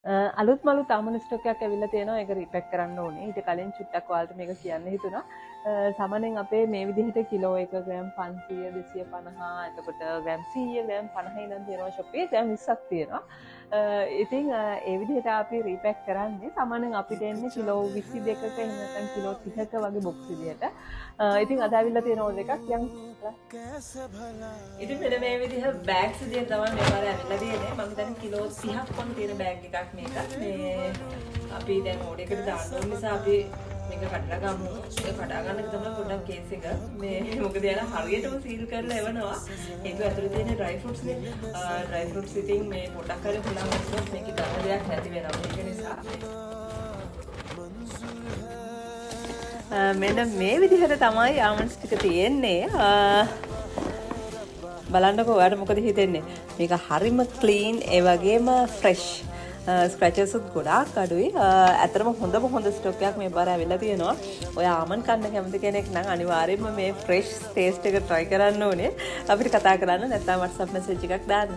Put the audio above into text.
අලුත් මලුත් almond stock එකක් ඇවිල්ලා තියෙනවා. ඒක රීපැක් කරන්න ඕනේ. ඊට කලින් චුට්ටක් ඔයාලට මේක කියන්න හිතුණා. සාමාන්‍යයෙන් අපේ මේ විදිහට කිලෝ 1 ග්‍රෑම් 500, 250, එතකොට ග්‍රෑම් 100, ග්‍රෑම් 50 ඉඳන් තියෙනවා ෂොප් එකේ. ග්‍රෑම් 20ක් තියෙනවා. ඉතින් ඒ විදිහට අපි රීපැක් කරන්නේ. සාමාන්‍යයෙන් අපිට එන්නේ කිලෝ 22ක එහෙම නැත්නම් කිලෝ 30ක වගේ බොක්ස් විදිහට. ඉතින් අද ඇවිල්ලා තියෙන ඕඩර් එකක් යන්. ඉතින් මෙන්න මේ විදිහ බෑග්ස් විදිහට තමයි මේ පාර ඇවිල්ලා තියෙන්නේ. මම හිතන්නේ කිලෝ 30ක් වගේ තියෙන බෑග් එකක් මේක. මේ අපි දැන් ඕඩර් එකට දාන්න ඕන නිසා අපි මේක කඩලා ගමු. ඒක කඩා ගන්න එක තමයි පොඩ්ඩක් කේස් එක. මේ මොකද යාලා හරියටම සීල් කරලා එවනවා. ඒක ඇතුලේ තියෙන ඩ්‍රයි ෆෘට්ස් නේ. ඩ්‍රයි ෆෘට්ස් ඉතින් මේ පොඩ්ඩක් හරි හුලං වැටුනොත් මේකේ ගන්න දෙයක් නැති වෙනවා. ඒක නිසා මෙන්න මේ විදිහට තමයි ආමන්ඩ්ස් ටික තියෙන්නේ. බලන්නකෝ ඔයාලට මොකද හිතෙන්නේ? මේක හරිම ක්ලීන්, ඒ වගේම ෆ්‍රෙෂ්. ස්ක්‍රැචස් උත් ගොඩාක් අඩුයි. ඇත්තටම හොඳම හොඳ ස්ටොක් එකක් මේ පාර ඇවිල්ලා තියෙනවා. ඔය ආමන්ඩ් කන්න කැමති කෙනෙක් නම් අනිවාර්යයෙන්ම මේ ෆ්‍රෙෂ් ටේස්ට් එක try කරන්න ඕනේ. අපිට කතා කරන්න නැත්නම් WhatsApp message එකක් දාන්න.